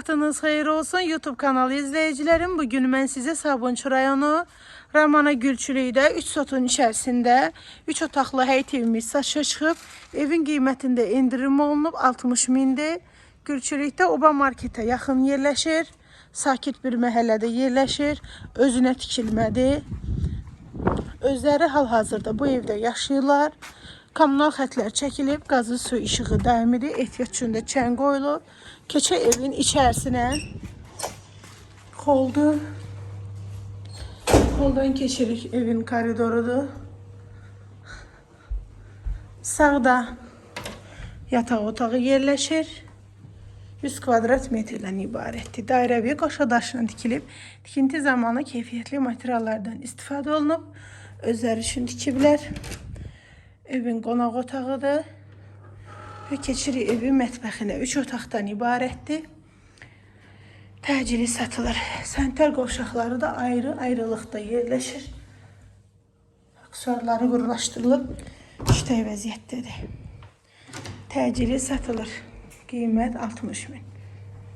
Vaxtınız xeyir olsun YouTube kanalı izləyicilərim. Bugün mən sizə Sabunçu rayonu Ramana Gülçülükdə 3 sotun içərisində 3 otaqlı həyət evimiz satışa çıxıb. Evin qiymətində endirim olunub 60 mindir. Gülçülükdə Oba marketə yaxın yerləşir. Sakit bir məhəllədə yerləşir. Özünə tikilmədi. Özləri hal-hazırda bu evdə yaşayırlar. Kommunal xətlər çəkilib, qazı su işığı daimidir. Ehtiyat üçün də çən qoyulub. Keçə evin içərisinə xoldu. Xoldan keçirik evin koridorudur. Sağda yataq otağı yerləşir. 100 kvadrat metrdən ibarətdir. Dairəvi qoşa daşla tikilib. Tikinti zamanı keyfiyyətli materiallardan istifadə olunub. Özləri üçün tikiblər. Evin qonaq otağıdır. Və keçirik evin mətbəxinə. 3 otaqdan ibarətdir. Təcili satılır. Sanitar qovşaqları da ayrı-ayrılıqda yerləşir. Aksesuarları qurlaşdırılıb işlək vəziyyətdədir. Təcili satılır. Qiymət 60 min.